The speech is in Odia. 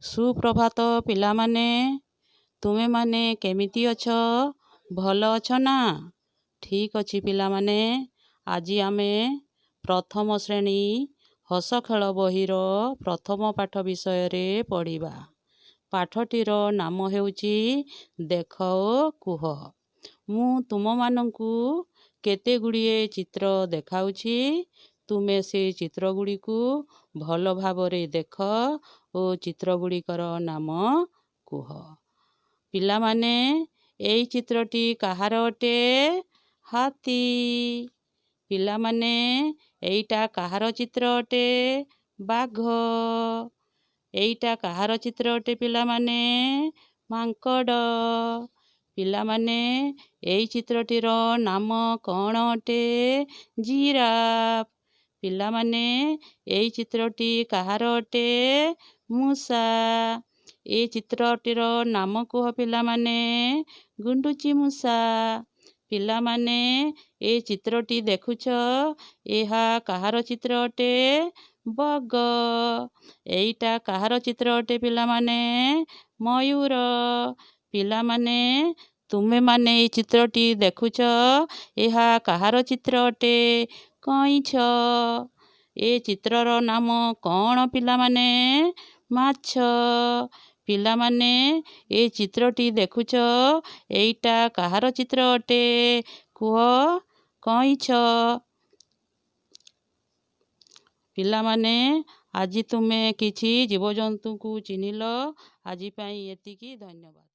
ସୁପ୍ରଭାତ ପିଲାମାନେ। ତୁମେମାନେ କେମିତି ଅଛ? ଭଲ ଅଛ ନା? ଠିକ୍ ଅଛି ପିଲାମାନେ, ଆଜି ଆମେ ପ୍ରଥମ ଶ୍ରେଣୀ ହସ ଖେଳ ବହିର ପ୍ରଥମ ପାଠ ବିଷୟରେ ପଢ଼ିବା। ପାଠଟିର ନାମ ହେଉଛି ଦେଖ ଓ କୁହ। ମୁଁ ତୁମମାନଙ୍କୁ କେତେ ଗୁଡ଼ିଏ ଚିତ୍ର ଦେଖାଉଛି, ତୁମେ ସେ ଚିତ୍ରଗୁଡ଼ିକୁ ଭଲ ଭାବରେ ଦେଖ ଓ ଚିତ୍ରଗୁଡ଼ିକର ନାମ କୁହ। ପିଲାମାନେ, ଏଇ ଚିତ୍ରଟି କାହାର ଅଟେ? ହାତୀ। ପିଲାମାନେ, ଏଇଟା କାହାର ଚିତ୍ର ଅଟେ? ବାଘ। ଏଇଟା କାହାର ଚିତ୍ର ଅଟେ ପିଲାମାନେ? ମାଙ୍କଡ଼। ପିଲାମାନେ, ଏଇ ଚିତ୍ରଟିର ନାମ କ'ଣ ଅଟେ? ଜିରାଫ। ପିଲାମାନେ, ଏଇ ଚିତ୍ରଟି କାହାର ଅଟେ? ମୂଷା। ଏ ଚିତ୍ରଟିର ନାମ କୁହ ପିଲାମାନେ। ଗୁଣ୍ଡୁଚି ମୂଷା। ପିଲାମାନେ, ଏ ଚିତ୍ରଟି ଦେଖୁଛ, ଏହା କାହାର ଚିତ୍ର ଅଟେ? ବଗ। ଏଇଟା କାହାର ଚିତ୍ର ଅଟେ ପିଲାମାନେ? ମୟୂର। ପିଲାମାନେ, ତୁମେମାନେ ଏଇ ଚିତ୍ରଟି ଦେଖୁଛ, ଏହା କାହାର ଚିତ୍ର ଅଟେ? କଇଁଛ। ଏ ଚିତ୍ରର ନାମ କ'ଣ ପିଲାମାନେ? ମାଛ। ପିଲାମାନେ, ଏ ଚିତ୍ରଟି ଦେଖୁଛ, ଏଇଟା କାହାର ଚିତ୍ର ଅଟେ? କୁହ। କଇଁଛ। ପିଲାମାନେ, ଆଜି ତୁମେ କିଛି ଜୀବଜନ୍ତୁଙ୍କୁ ଚିହ୍ନିଲ। ଆଜି ପାଇଁ ଏତିକି, ଧନ୍ୟବାଦ।